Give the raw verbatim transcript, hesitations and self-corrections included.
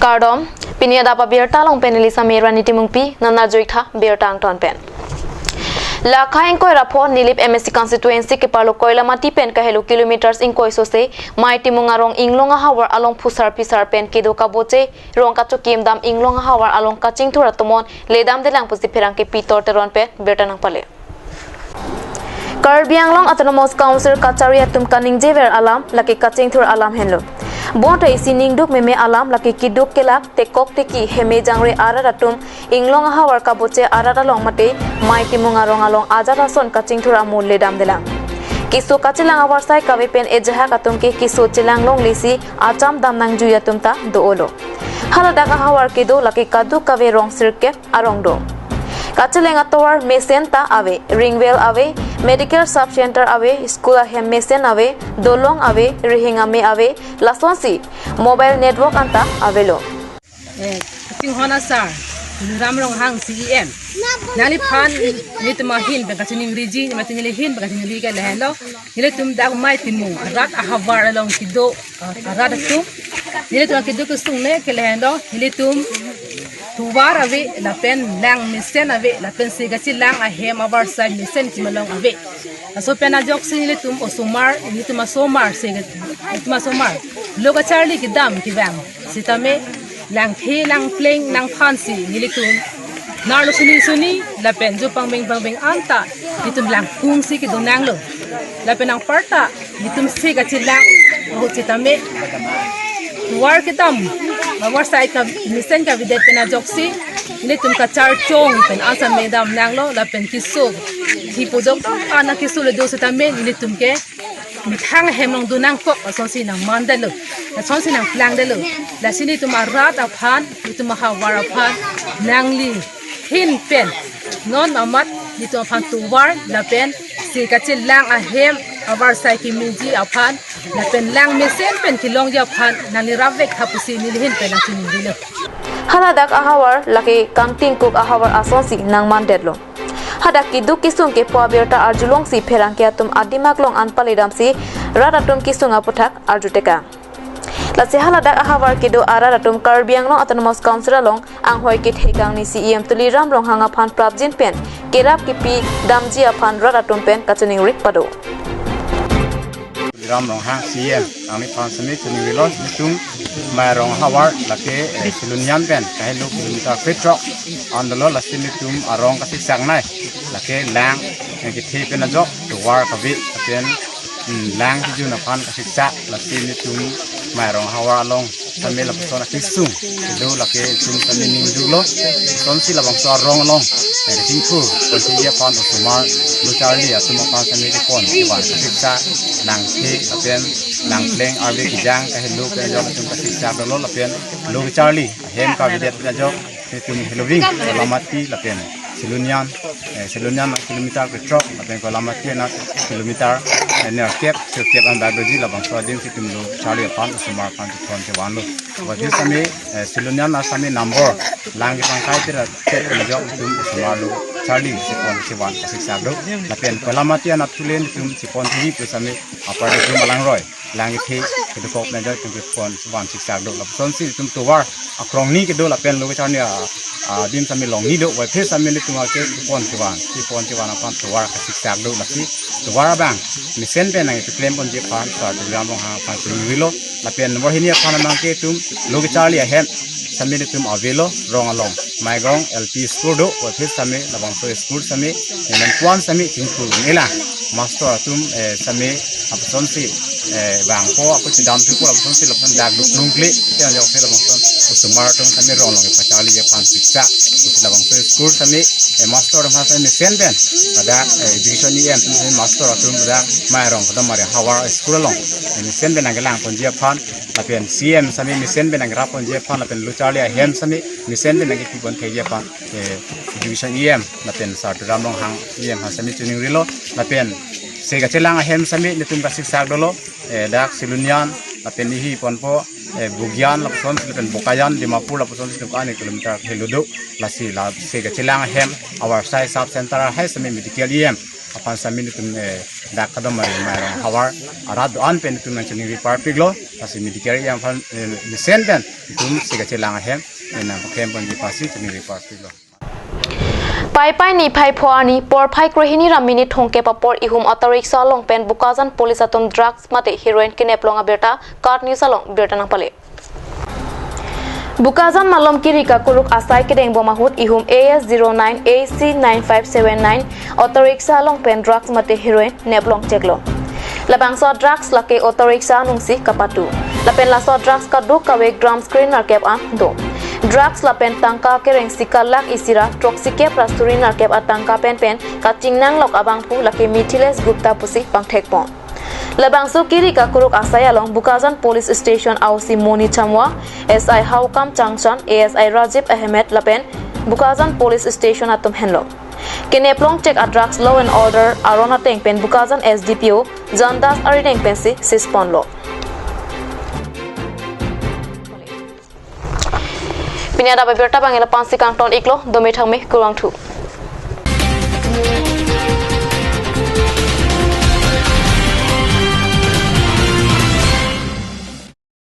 Kardom, pini adap abirta along pen neli Samirani Timungpi, non arju-ik tha birta angton pen. Lakha ingkoi ra pho Nilip M A C constituency keparlo Koilamati pen kahelo kilometers ingkoi sose, Mei Timung arong Inglong ahavar along phusar phisar pen kedo kaboche, rong kachokim dam Inglong ahavar along kachingthur atomon ledamdelang pusi pherangke Pitor Teron pen birta nangpale. Karbi Anglong Autonomous Council kachari atum kaningjever alam lake kachingthur alam henlo. Bonta isi ningduk meme alam lake keduk kelak, tekok teki, heme jangre arat atum Inglong ahavar kaboche arat along mate Mei Timung arong along ajat ason kachingthur amul ledamdelang. Keso kachelang avarsai kave pen ejahak atum ke keso chelang longlesi acham dam nangjui atum ta do-olo. Haladak ahavar kedo lake kadokave rong sirkep arong do. Kacheleng atovar mesen ta ave, ring well ave, medical sub center ave, school ahem mesen ave, dolong ave, rihing ame ave, lasonsi mobile network anta avelo. Eh, Singhona sir, Ram Ronghang C E M. Nangliphan nelitum ahin pen kachiningriji, mate neli ahin pen kachiningri ke lahenlo. Nelitum dak Mei Timung arat ahavar along kedo, ah, arat atum. Nelitum kedo kesung ne ke lahenlo. Nelitum tovar ave, lapen lang mesen ave, lapen se kachelang ahem avarsai mesen kemalong ave. Laso pen ajoksi nelitum osomar, nelitum asomar se, nelitum asomar lo kacharli kedam kevang sitame, langthe, langpleng, langphan si nelitum narlo suni suni, lapen jo pangbeng pangbeng anta nelitum langkung si kedo nanglo. Lapen anparta nelitum se kachelang ahut sitame tovar kedam, avarsai ka mesen kavedet pen ajoksi nelitum kacharchong pen asam medam nanglo, lapen keso thipojok ana keso le do sitame nelitum ke methang ahem along do nangkok asonsi nangmandetlo, asonsi nangplangdetlo. Lasi nelitum arat aphan, nelitum ahavar aphan, nangli ahin pen non amat nelitum aphan tovar lapen se kachelang ahem avarsai kemeji aphan lapen lang mesen pen kelongji aphan nangli rapvek tha pusi neli ahin pen nangchiningrilo. Haladak ahavar lake kangtingkuk ahavar asonsi nangmandetlo. Hadak keduk kesung kepo abirta arjulongsi pherangke atum adim aklong an paledamsi rat atum kesung aputhak arjutekang. Lasi haladak ahavar kedo arat atum Karbi Anglong Autonomous Council along anghoi kethekangni C E M Tuliram Ronghang aphan prapjin pen kerap kepi damji aphan rat atum pen kachiningri pado. Tuliram Ronghang C E M, nangliphan semi chiningrilo, nelitum Mei arong ahavar lake, eh, Silonijan pen kahelo kilometer krethrok an dolo, lasi nelitum arong kasiksak nai, lake lang, eh, kethe pen ajok, tovar kave, pen, mm, lang kejun aphan kasiksak, lasi nelitum Mei arong ahavar along tame lapuson akesung kedo lake nelitum tame ningduklo. Lasonsi labangso arong along, eh, kachingthur ponji aphan osomar lo charli atum aphan tame kepon kevan kasiksak, langthe lapen langpleng arve kejang kahelo pen ajok nelitum kasiksak dolo, lapen lo charli ahem kavedet pen ajok nelitum heloving Koilamati lapen Silonijan, eh, Silonijan kilometer krethrok, lapen Koilamati anat kilometer, eh, nerkep, sirkep an bag doji, labangso adim si nelitum lo charli aphan osomar aphan kepon kevanlo. Wathi sami, eh, Silonijan asami number lang kepangkai tira tet pen ajok nelitum osomar lo charli si pon kevan kasiksak do. Lapen Koilamati anat thulen nelitum si pon thiri pu sami apar nelitum alangroi lang kethe kedokok pen ajok nelitum kepon kevan siksak do. Lasonsi nelitum tovar akrongni kedo lapen lo kacharni a, adim sami longni do, waiphe sami nelitum ake kepon kevan, kepon kevan aphan tovar kasiksak do, lasi tovar abang mesen pen nangkeklem ponji aphan Sar Tuliram Ronghang aphan chiningrilo, lapen number hini aphan amang ke nelitum lo kacharli ahem sami nelitum avelo rong along, Maigrong L P school do, waiphe sami labangso school sami, eh, nonpuan sami chingthur un-elang. Master atum, eh, sami apusonsi, eh, bangpo, apo chidam thupo apusonsi lapuson dak duk nungkle, te anjok se labangson osomar atum sami rong along kepacharli aphan siksak. Isi labangso school sami, eh, master atum sami mesen pen, pada, eh, education E M atum sami master atum pada Mei arong pada Mari ahavar school along, eh, mesen pen nangkelang ponji aphan, lapen C E M sami mesen pen nangkerap ponji aphan, lapen lo charli ahem sami mesen pen nangkepi pon thekji aphan, eh, education E M lapen Sar Tuliram Ronghang E M aphan sami chiningrilo, lapen se kachelang ahem sami nelitum kasiksak dolo, eh, dak Silonijan lapen ihi ponpo, eh, Bokajan lapuson si lapen Bokajan, Dimapur lapuson si ko-an kilometer helo do. Lasi la se kachelang ahem, Avarsai sub center ahai sami medical E M aphan sami nelitum, eh, dak kadom mari mai rong havar arat do-an pen nelitum nangchini riparpiklo. Lasi medical E M aphan, eh, mesen pen nelitum se kachelang ahem, eh, nangpaklem ponji aphansi chini riparpiklo. Paipai niphai pho arni porphai krehini ra minit thomkep apor ihum auto rickshaw along pen Bokajan police atum drugs mate heroin keneplong abirta KAT News along birta nangpale. Bokajan malom Kiri Kakuruk asai kedengbom ahut ihum A S zero nine A C nine five seven nine auto rickshaw along pen drugs mate heroin neplong cheklo. Labangso drugs lake auto rickshaw anungsi kapatu. Lapen laso drugs kadokave grams krenerkep an do. Drugs lapen tangka kereng sika lakh isi ra throksikep ra surinerkep atangka penpen kachingnanglok abangphu lake Mithilesh Gupta pusi pangthekpon. Labangso Kiri Kakuruk asai along Bokajan Police Station A O C Moni Chamwa, S I Haokam Changchan, A S I Rajiv Ahmed lapen Bokajan Police Station atum henlo. Keneplong chek a drugs law and order aron ateng pen Bokajan S D P O Jan Das arideng pensi sisponlo. Pini adap abirta abang ila pensi kangton iklo, dome thangme, kurvangthu.